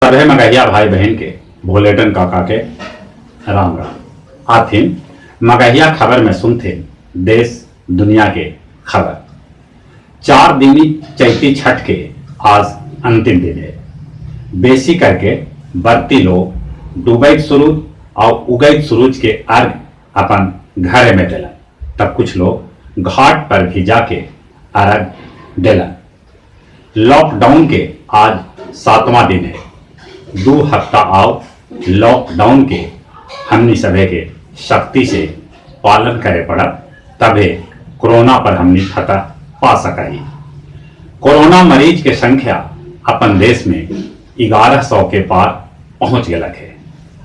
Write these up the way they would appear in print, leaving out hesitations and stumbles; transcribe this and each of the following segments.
सभे मगहिया भाई बहिन के भोलेटन काका के राम राम। आथिन मगहिया खबर में सुनथिन देश दुनिया के खबर। 4 दिनी चैती छठ के आज अंतिम दिन है। बेसी करके बरती लोग डूबैत सूरज और उगैत सूरज के अर्घ अपन घरे में देलन, तब कुछ लोग घाट पर भी जाके अर्घ देलन। लॉकडाउन के आज 7वां दिन है। 2 हफ्ता आओ लॉकडाउन के हमनी सभे के शक्ति से पालन करे पड़त, तभे कोरोना पर हमनी फतह पा सकही। कोरोना मरीज के संख्या अपन देश में 1100 के पार पहुंच गलक है।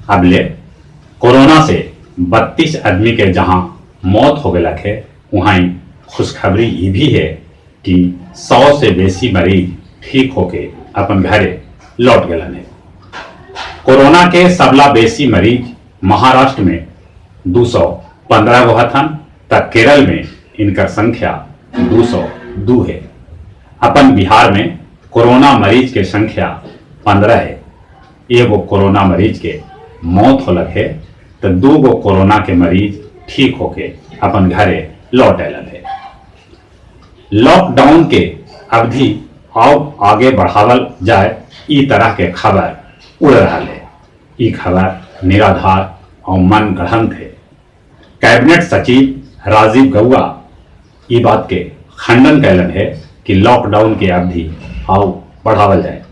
अबले कोरोना से 32 आदमी के जहां मौत हो गलक है, वहीं खुशखबरी ये भी है कि 100 से बेसी मरीज ठीक होके अपन घरे लौट गलन है। कोरोना के सबला बेसी मरीज महाराष्ट्र में 215 गो हथन, तब केरल में इनकर संख्या 202 है। अपन बिहार में कोरोना मरीज के संख्या 15 है। एगो कोरोना मरीज के मौत होलक है तो 2 गो कोरोना के मरीज ठीक होके अपन घरे लौट आयल है। लॉकडाउन के अवधि और आगे बढ़ावल जाए, ई तरह के खबर उड़ रहा है। ई खबर निराधार और मन गढ़ंत है। कैबिनेट सचिव राजीव गौबा ई बात के खंडन कैलन है कि लॉकडाउन के अवधि और बढ़ावल जाए।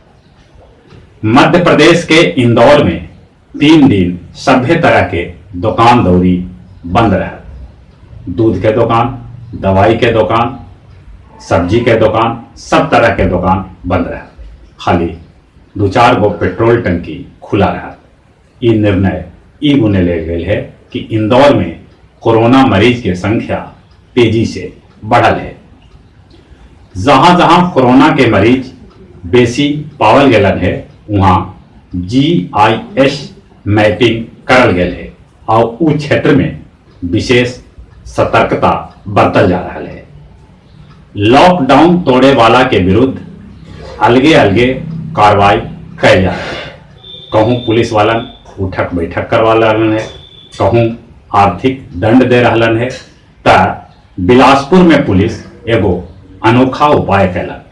मध्य प्रदेश के इंदौर में 3 दिन सभ्य तरह के दुकान दौरी बंद रहा। दूध के दुकान, दवाई के दुकान, सब्जी के दुकान, सब तरह के दुकान बंद रहा। खाली 2-4 गो पेट्रोल टंकी खुला रहा। ये निर्णय ई गुने ले गए है कि इंदौर में कोरोना मरीज के संख्या तेजी से बढ़ल है। जहां जहां कोरोना के मरीज बेसी पावल गलन है, वहां GIS mapping करल गए है और उ क्षेत्र में विशेष सतर्कता बरतल जा रहा है। लॉकडाउन तोड़े वाला के विरुद्ध अलगे अलगे कार्रवाई कैल जा रहा है। कहूँ पुलिस वालन उठक बैठक करवा रहलन है, कहूँ आर्थिक दंड दे रहलन है। त बिलासपुर में पुलिस एगो अनोखा उपाय कैलक।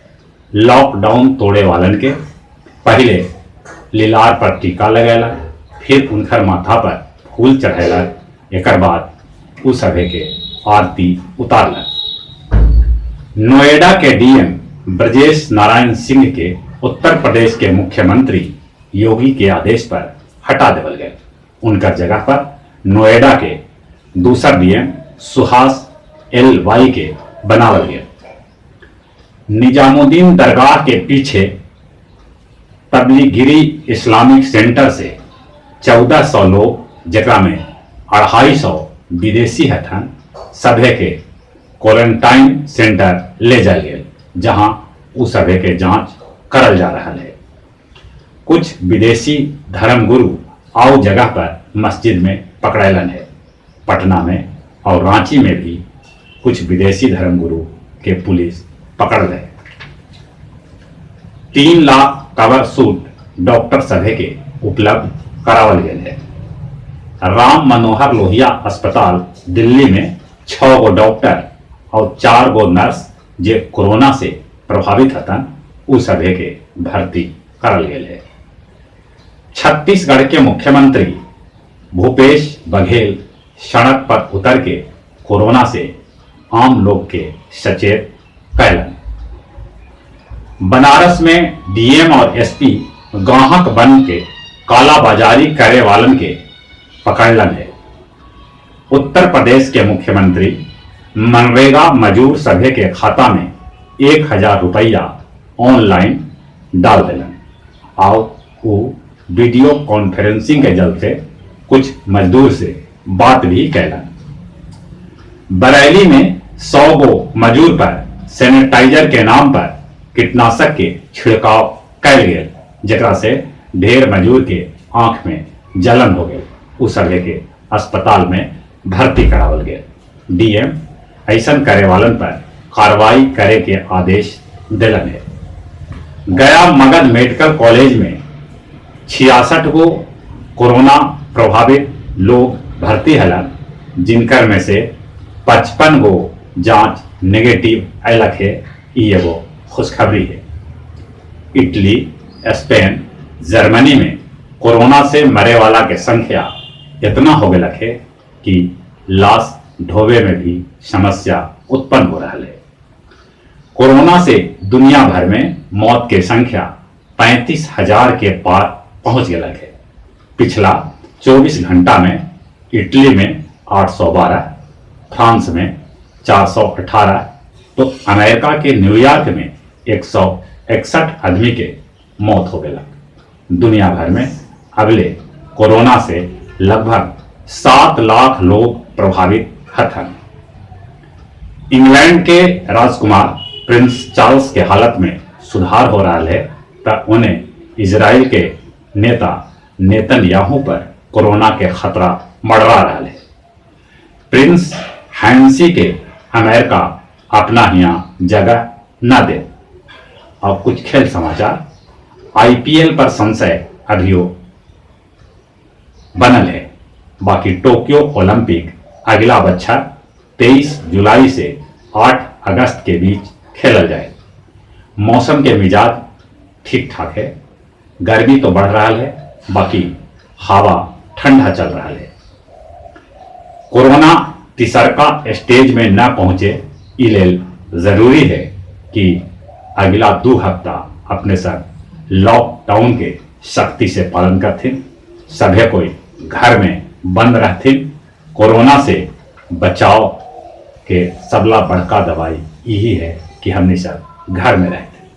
लॉकडाउन तोड़े वालन के पहले लीलार पर टीका लगैलक, फिर उनकर माथा पर फूल चढ़ैलक, एकर बाद उ सभे के आरती उतारलक। नोएडा के डीएम ब्रजेश नारायण सिंह के उत्तर प्रदेश के मुख्यमंत्री योगी के आदेश पर हटा देवल गए। उनकर जगह पर नोएडा के दूसर डीएम सुहास एल वाई के बनावल गए। निजामुद्दीन दरगाह के पीछे तबलीगिरी इस्लामिक सेंटर से 1400 लोग, जकरा में 250 विदेशी हथन, सभे के क्वारंटाइन सेंटर ले जायल गए, जहां उ सभे के जांच करल जा रहा है। कुछ विदेशी धर्मगुरु आओ जगह पर मस्जिद में पकड़ैलन है। पटना में और रांची में भी कुछ विदेशी धर्मगुरु के पुलिस पकड़ ले। 3 लाख कवर सूट डॉक्टर सभे के उपलब्ध करावल गए है। राम मनोहर लोहिया अस्पताल दिल्ली में 6 गो डॉक्टर और 4 गो नर्स जे कोरोना से प्रभावित हतन, उ सभे के भर्ती करल गए है। छत्तीसगढ़ के मुख्यमंत्री भूपेश बघेल सड़क पर उतर के कोरोना से आम लोग के सचेत कैलन। बनारस में डीएम और एसपी गाहक बन के कालाबाजारी करे वालन के पकड़लन है। उत्तर प्रदेश के मुख्यमंत्री मनरेगा मजूर सभे के खाता में 1000 रुपया ऑनलाइन डाल देलन और वो वीडियो कॉन्फ्रेंसिंग के जलते कुछ मजदूर से बात भी कैलन। बरेली में 100 गो मजदूर पर सैनिटाइजर के नाम पर कीटनाशक के छिड़काव कैल गेल, जकरा से ढेर मजदूर के आंख में जलन हो गई। उस सभे के अस्पताल में भर्ती करावल गया। डीएम ऐसन करे वालन पर कार्रवाई करे के आदेश दिलन है। गया मगध मेडिकल कॉलेज में 66 गो कोरोना प्रभावित लोग भर्ती हलन, जिनकर में से 55 गो जांच नेगेटिव अयलक हे। ई एगो खुशखबरी है। इटली, स्पेन, जर्मनी में कोरोना से मरे वाला के संख्या इतना हो गलक है कि लाश ढोवे में भी समस्या उत्पन्न हो रहा है। कोरोना से दुनिया भर में मौत के संख्या 35,000 के पार पहुंच गया है। पिछला 24 घंटा में इटली में 812, फ्रांस में 418 तो अमेरिका के न्यूयॉर्क में 161 आदमी के मौत हो गया। दुनिया भर में अगले कोरोना से लगभग 7 लाख लोग प्रभावित हथन। इंग्लैंड के राजकुमार प्रिंस चार्ल्स के हालत में सुधार हो रहा है त उन्हें इजराइल के नेता नेतन्याहू पर कोरोना के खतरा मडरा रहा है। प्रिंस हैंसी के अमेरिका अपना यहाँ जगह न दे। और कुछ खेल समाचार। आईपीएल पर संशय अभियो बनल है, बाकी टोक्यो ओलंपिक अगला बच्छर 23 जुलाई से 8 अगस्त के बीच खेलल जाए। मौसम के मिजाज ठीक ठाक है। गर्मी तो बढ़ रहा है, बाकी हवा ठंडा चल रहा है। कोरोना तिसरका स्टेज में न पहुंचे, ई लेल जरूरी है कि अगला 2 हफ्ता अपने सब लॉकडाउन के सख्ती से पालन करथिन, सभे कोई घर में बंद रहथिन। कोरोना से बचाव के सबला बड़का दवाई यही है कि हमने सब घर में रहते।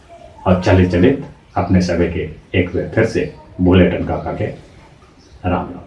और चले चले अपने सभी के एक बार फिर से भोले टनका का के राम राम।